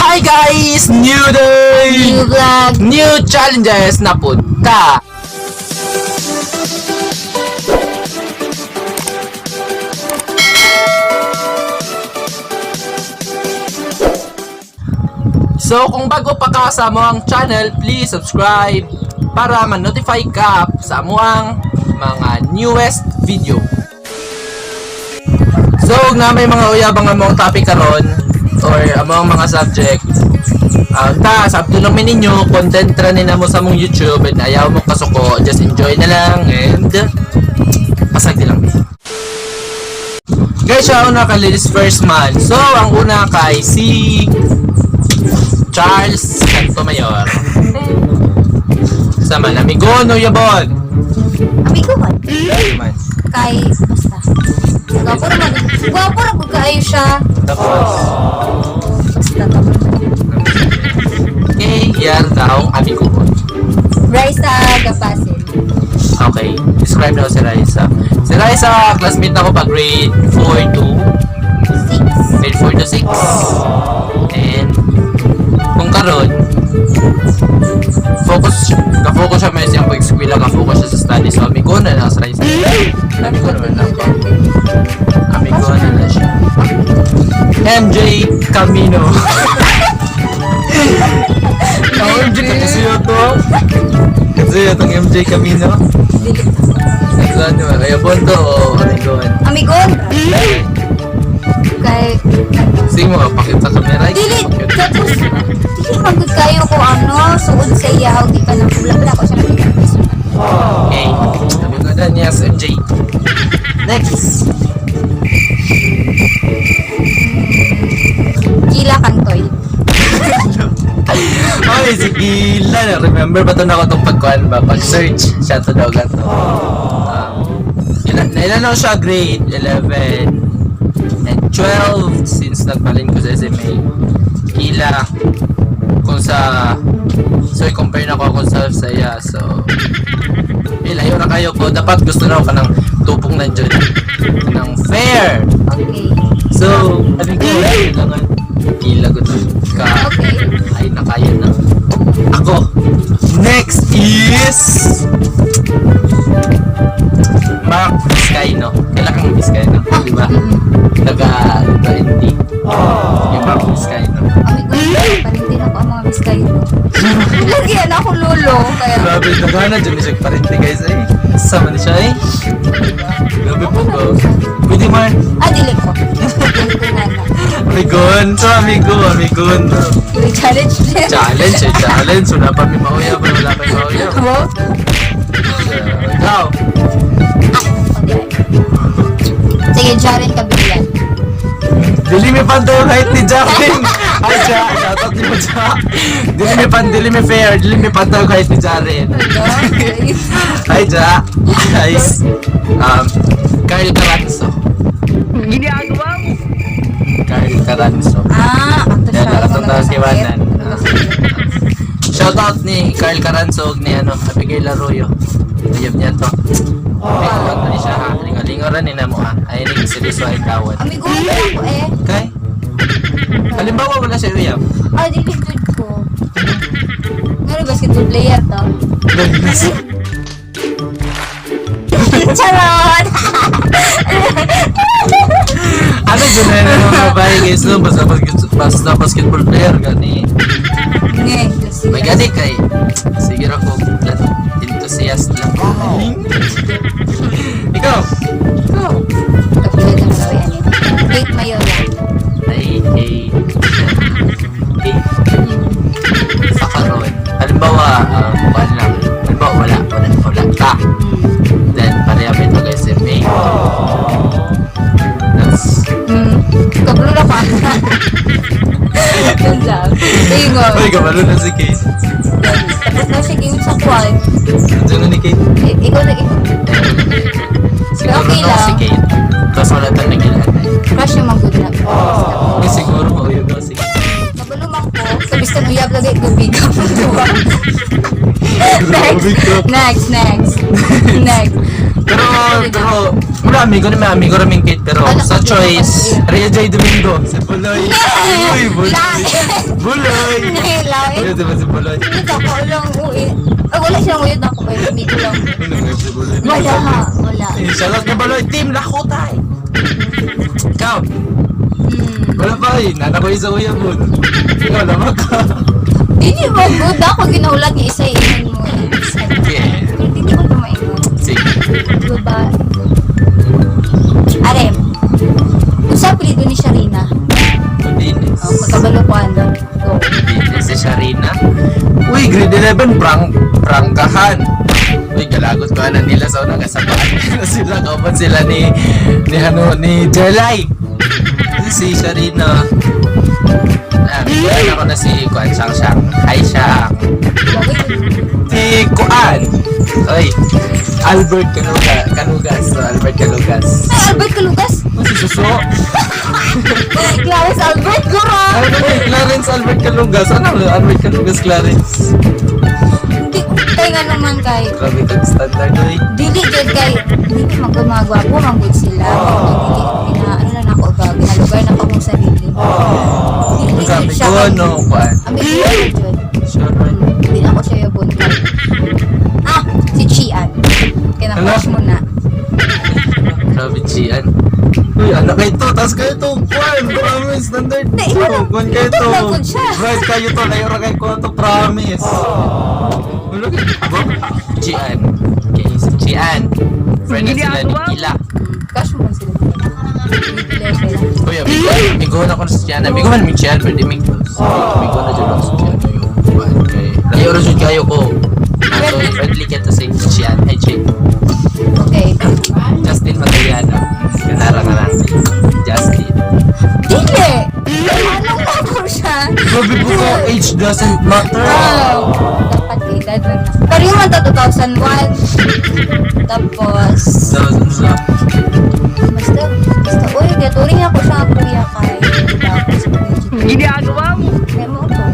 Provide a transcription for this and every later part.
Hi guys! New day! New vlog. New challenges na pud ka! So kung bago pa ka sa among channel, please subscribe para ma-notify ka sa among mga newest video. So nga may mga uyab ang among topic karon or among mga subject. Ta, sabto lang mi ninyo, content ra ni namo sa among YouTube and ayaw mo kasuko, just enjoy na lang and pasag di lang. Guys, siya una kay ladies first man. So, ang una kay si Charles Santomayor. Sama na amigo no yabon. Amigo man. Man. Kay, basta. Gwapo ra man. Gwapo ra gud kaayo siya. Tapos, Basta tapos. kay yar daw amigo. Raisa Gapasin. Okay, describe daw si Raisa. Si Raisa, classmate ako pa grade 4 to 6. grade 4 to 6. And kung karon focus ka-focus siya may siyang pag-eskwela, ka-focus siya sa study. So amigo na lang si Raisa. Amigo naman ako. Amigo na lang siya. MJ Camino. Ang MJ kasi yun to. Kasi yun tong MJ Camino. Dili. Amigo ano, kaya bonto o amigo. Amigon. Kay Sige mo, pakita sa camera. dili tapos dili man gud kayo ko ano suod sa iya di ka nang wala wala ko siya nakita. Okay. Amigo na niya si MJ. Next. Gila Kantoy. Ay, si Gila. Remember ba ito na ako itong pagkuhan ba? Pag-search. Siya to daw gato. Ilan na siya? Grade 11 and 12 since nagbalin ko sa SMA. Gila. Kung sa... So, i-compare na ko akong self sa iya. So, layo na kayo ko. Dapat gusto na ako ka ng tupong nandiyan. Ng fair. Okay. So, sabi ko, kailangan gila ko ka. Okay. Ay, nakaya na. Ako. Next is... Mark Vizcaino. Kailan kang Vizcaino? Di ba? Taga ND. Yung Mark Vizcaino. Amigo, parintin ako ang mga Biskayo. Lagi yan ako lolo. Kaya, Grabe, nagana dyan ni siya parente guys eh. Sama ni siya eh. Grabe po ko. Pwede man. ah, dili ko. Dili ko na na. Amigon. So, amigo, amigon. Yung challenge din. Challenge eh, challenge. Wala pa may mauya, wala pa may mauya. Mo? Go! Ah, okay. Sige, Jaren Kabilan. Dili mi pan daw kahit ni Jaren. Ay, Ja. Shoutout ni mo, Ja. Dili mi pan, dili mi fair. Dili mi pan daw kahit ni Jaren. Ay, Ja. Guys. Carl Caranzo. Ginagawa mo. Carl Caranzo. Ah, ato siya. Yan, atong tawag si Wanan. Shoutout ni Carl Caranzo ug ni ano, Abigail Arroyo. Ayop niya to. May kuwan ni siya ha. Lingalingo ra ni namo ha. Ay ni si Liswa Ikawat. Amigo ko ako eh. Okay. Halimbawa wala siya uyab. Ah, dili good ko. Ngano basketball player to? Charot! Ano dyan na yung mga babae guys no? Basta, basta basketball player gani. Nge, May gani kay. Sige ra ko enthusiast lang. Ikaw. Ikaw. Kapilan ng gawin ano. Kate Mayola. Ay, hey. Hey. Sa karon. Halimbawa, kuwan lang. Halimbawa, wala, wala, wala ka. Then, pareha ba ito guys, SMA? That's... Kablo na ka. Yun lang. Ingon. Ay, kabalo na si Kate. Tapos na siya game sa kwan. Nandiyan na ni Kate. Eh, ikaw na ikaw. Siguro Okay no, lang. si Kate. Tapos wala tayong nagilhan. Crush yung mga good luck. Eh, siguro mauyog daw si Kate. Mabalumang ko. Kabis ka uyab lagi gubig ka. Grabe Next. ka. Next, next. Next. Pero, pero, Wala, amigo ni may amigo raming Kate, pero Wala, sa amigo choice, ko. Rhea J. Domingo, si Buloy. Uy, Buloy. Buloy! Lain. Ano diba si Buloy? Hindi ka ko lang uwi. Ay, wala siyang uyod ako kay amigo lang. Ano nga si Buloy? Wala, wala. Eh, shoutout kay Buloy, Team Lakotay! Ikaw, wala pa eh, nana ko isa uya mo. Ikaw, lamang ka. Dili mo good ako ginulat ni isa ingon mo. Yeah. Pero dili ko tumaingon. Sige. Diba? Are. Unsa apelyido ni Sharina? Madinis. Oh, magkabalo ko ano. Go. Madinis si Sharina. Uy, grade 11, prangkahan. Uy, galagot ko na nila sa unang kasabaan. Sila, kauban sila ni ano, ni Jelay. Si Sharina. Ah, bigyan ako na si Kuan Shang Shang. Hi, Shang. Bagay. Si Kuan. Ay, Albert Canuga, Canugas. So, Albert Canugas. Ay, Albert Calugas. Oh, si Suso. Clarence Albert Guro. Ano ba yun? Clarence Albert Canugas. Ano? Albert Canugas Clarence. Hindi kay nga naman kay Grabe kag standard oy. dili jud kay dili man gud mga gwapo man gud sila. Dili pina ano na nako ba ginalugar na ko akong sarili. Dili Grabe jud siya. ko ano kuan. Amigo ko jud. Sure man. Hindi na ako siya yabon kay. Ah, si Chian. Kaya Hala. crush mo na. Grabe Gian. Uy, anak kayo to. Taas kayo to. Kuan, promise. Standard. Hindi, ito lang. Kuan kayo Ito to. lang gud siya. Bright kayo to. Layo ra kayo ko to. Promise. Wala kayo. Gian. Okay, si Gian. Friend na sila ni Kila. Crush mo man sila. Grade 11. Uy, amigo, amigo na ko na si Gian. Amigo man mi Gian, pero di mi close. Amigo na dyan ako si Gian. Kuan kay. Layo ra jud kayo ko. Ato, friendly kayo to si Gian. Hi, Gian. Okay. Justin Matayano. Kanara ka lang. Justin. Dili! Anong gwapo siya? Grabe po ko, age doesn't matter. Wow! Dapat edad lang na. Pero yung mga 2001. Tapos, Sa basta, basta, uy, gaturing ako siya kuya kay. Tapos, Ginagawa mo! kaya mo ito.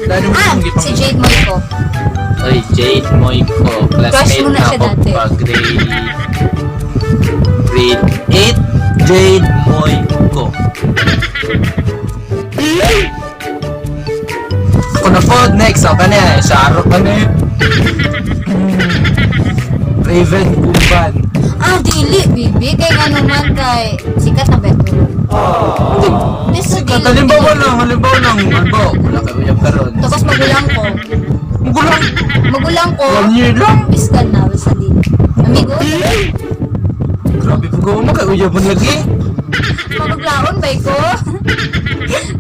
Lalo mo Ah, yung si Jade Moico. Oy, Jade Moico. Crush Classmate mo na na siya ako dati. pa grade 8. Jade Moico. Ako na po, next. Ako na. Sharo ka na eh. Raven Kumban. Ah, dili, bibi. Kaya nga naman kay, sikat na ba ito? Hindi. Basta Sikat. dili. Halimbawa lang. Halimbawa, wala ka uyab karon. Tapos magulang ko. Magulang. Magulang ko. One year lang. Biskan na, basta di. Amigo, Grabe po ko, makauyab mo lagi. mamaglaon ba ko?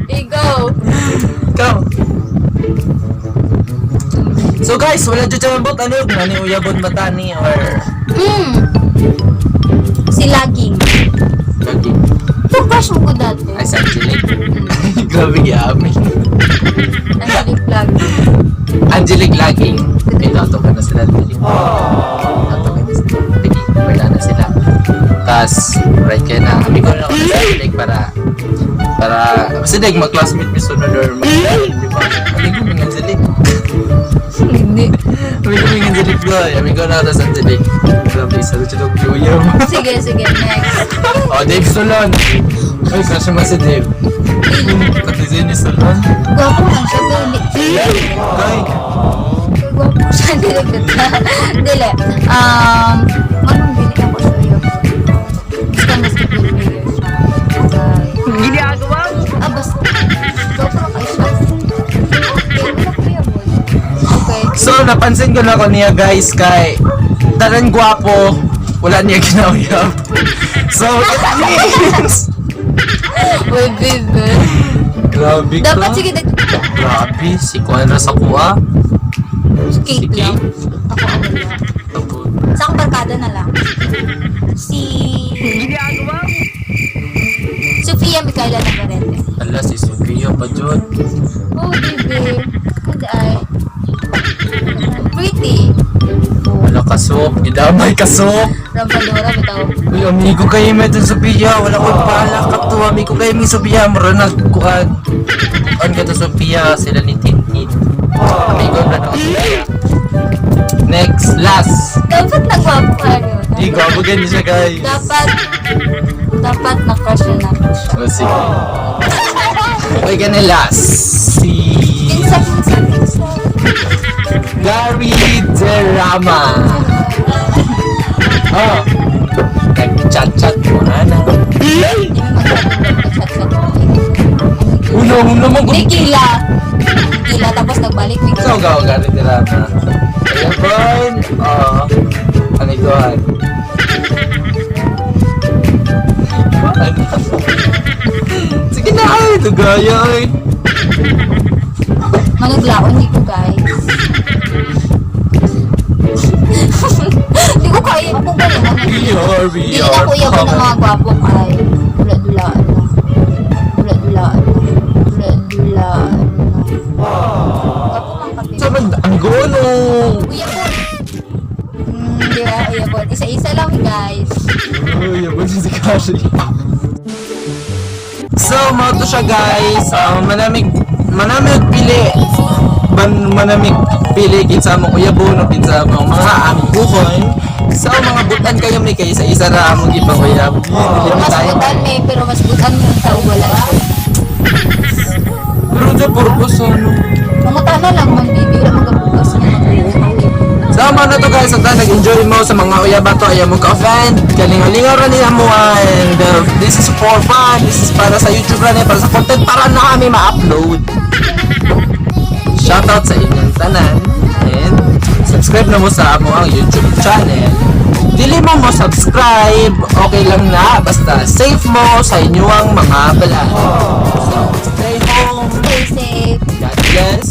Ikaw. Ikaw. So guys, wala dyan dyan bot. Ano yun? Ano yung uyabon mata ni or Si Laging. lagi? Ito crush mo ko dati. Ay, sa Angelic. Grabe giamin. Angelic Laging. Angelic laging. Ay, dato ka na sila, Angelic. Dato ka na sila. Sige, wala na sila. Tas, right kayo na. Amigo na ako sa Angelic para, kasi like, mag-classmate mi sunod or mag, di ba? Amigo mi Angelic. Hindi. Amigo mi Angelic boy. Amigo na ako sa Angelic. Grabe, isa na siya ng Sige, sige, next. Oh, Dave Solon. Ay, crush naman si Dave. Pati si ni Solon. Gwapo man siya, pero hindi. Kay, Gwapo siya, dili ka. Dili. Anong dili ako sa iyo? Basta basketball player siya. Okay. Ginagawa mo! Ah, basta. Gwapo na kayo siya. Okay, wala ko yun. Okay. So, napansin ko na ko niya guys kay tanan gwapo, wala niya ginauyab. So, it means Uy, baby. Grabe ka. Dapat sige, Grabe, si Kuan ra sa kuha. cake Sige. lang. Ako ang wala. Sa akong barkada na lang. Si Ginagawa mo! Sofia Micaela Navarrete. Ala, si Sofia pa dyan. Oh, baby. Good eye. Pretty. Wala kasok. Gidamay kasok. Rampadora, bitaw. Uy, amigo kayo may dun Sophia. Wala ko pala ka to. Amigo kayo may Sophia. Mura na kuan. Kuan ka to Sophia. Sila ni Tintin. Amigo na ako Sophia. Next, last. Dapat nagwapo ka, no? Di, gwapo ganyan siya, guys. Dapat na-crush na nako siya. Oh, sige. Okay ka na last. Si Kinsa, kinsa, kinsa. Gary Derama. Oh. Nag-chat-chat mo, ana. Hindi mo mag-chat-chat. Uno, uno mo. Hindi, gila. Gila, tapos nagbalik. May So, gaw Gary Derama. Ayan po. Oh. Aniguan. Ano? Sige na ay, dugaya ay. Manuglaon, hindi ko, guys. Hindi ko kaya. Ako ganun. Ano? We are, we Hindi na are ako uyabon ng common. mga gwapo kay dula-dulaan na. Dula-dulaan na. Dula-dulaan na. Gwapo man kape. Sa man, ang gono. Uyabon. Di ba? Uyabon. Isa-isa lang, guys. Uy, yabon si Gary. So, mao to siya, guys. Manamig, manamig pili. Ban, manamig pili kinsa among uyabon o kinsa among mga amiguhon. So, mga butan kayo may kay isa-isa ra among gipanguyab. Pero mas butan may, pero mas butan yung tao wala. Pero the purpose ano. Manguta na lang, man, baby. Wala magabugas na mag-uwi. So, mao na to, guys. Unta nag-enjoy mo sa mga uyaba to. Ayaw mo ka-offend. Kalingalingaw ra nila mo. And this is for fun. This is para sa YouTube ra ni, para sa content para na kami ma-upload. Shoutout sa inyong tanan. And subscribe na mo sa amo ang YouTube channel. Dili mo mo subscribe, okay lang na. Basta safe mo sa inyong mga balay. So, stay home. Stay safe. God bless.